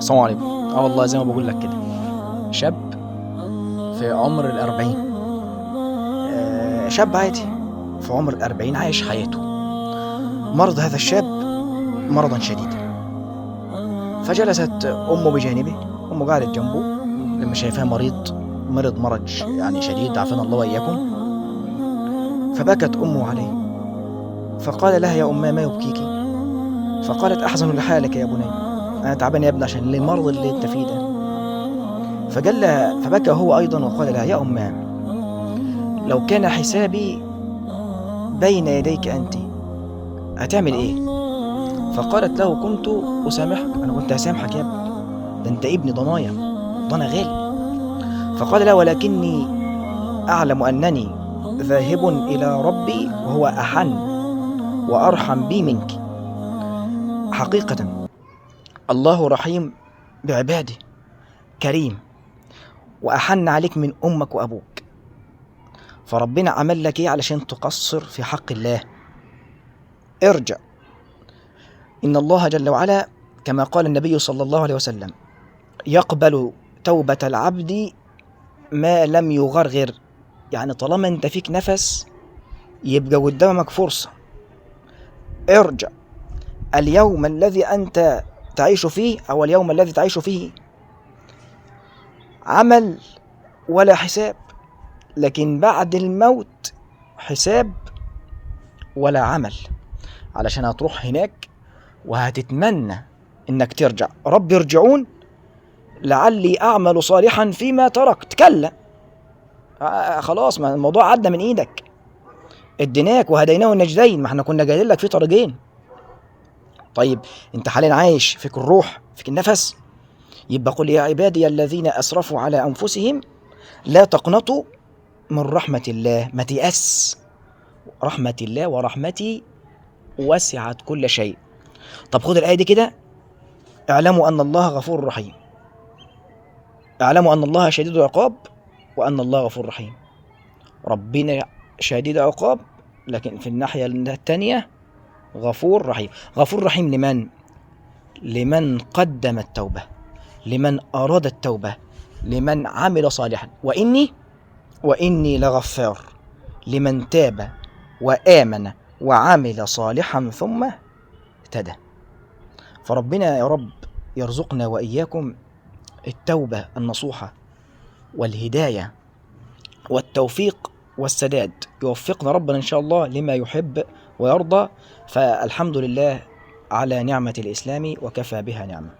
السلام عليكم. والله زي ما بقول لك كده، شاب في عمر 40، شاب عادي في عمر 40 عايش حياته. مرض هذا الشاب مرضا شديدا، فجلست أمه بجانبه، أمه قعدت جنبه لما شايفاه مريض، مرض يعني شديد، عافانا الله وإياكم. فبكت أمه عليه، فقال لها: يا أماه ما يبكيك؟ فقالت: أحزن لحالك يا بني، أنا تعبان يا ابني عشان المرض اللي أنت فيه ده. فقال لها، فبكى هو أيضا وقال لها: يا أماه، لو كان حسابي بين يديك أنت هتعمل إيه؟ فقالت له: كنت أسامحك، أنا كنت هسامحك يا ابني، ده أنت ابني ضنايا، ضنا غالي. فقال له: ولكني أعلم أنني ذاهب إلى ربي وهو أحن وأرحم بي منك. حقيقة الله رحيم بعباده، كريم، وأحن عليك من أمك وأبوك. فربنا عمل لك إيه علشان تقصر في حق الله؟ ارجع. إن الله جل وعلا كما قال النبي صلى الله عليه وسلم: يقبل توبة العبد ما لم يغرغر. يعني طالما انت فيك نفس يبقى قدامك فرصة. ارجع. اليوم الذي أنت تعيش فيه أو اليوم الذي تعيش فيه عمل ولا حساب، لكن بعد الموت حساب ولا عمل، علشان هتروح هناك وهتتمنى انك ترجع. رب ارجعون لعلي اعمل صالحا فيما تركت. كلا، خلاص، ما الموضوع عدى من ايدك، اديناك وهديناه النجدين، ما احنا كنا جايين لك في طريقين. طيب انت حاليا عايش، فيك الروح، فيك النفس، يبقى قل يا عبادي الذين اسرفوا على انفسهم لا تقنطوا من رحمة الله. ما تيأس، رحمة الله ورحمتي وسعت كل شيء. طب خد الآية دي كده: اعلموا أن الله غفور رحيم، اعلموا أن الله شديد العقاب وأن الله غفور رحيم. ربنا شديد عقاب، لكن في الناحية الثانية غفور رحيم. غفور رحيم لمن؟ لمن قدم التوبة، لمن أراد التوبة، لمن عمل صالحا. وإني لغفار لمن تاب وآمن وعمل صالحا ثم اهتدى. فربنا يا رب يرزقنا وإياكم التوبة النصوحة والهداية والتوفيق والسداد. يوفقنا ربنا إن شاء الله لما يحب ويرضى. فالحمد لله على نعمة الإسلام، وكفى بها نعمة.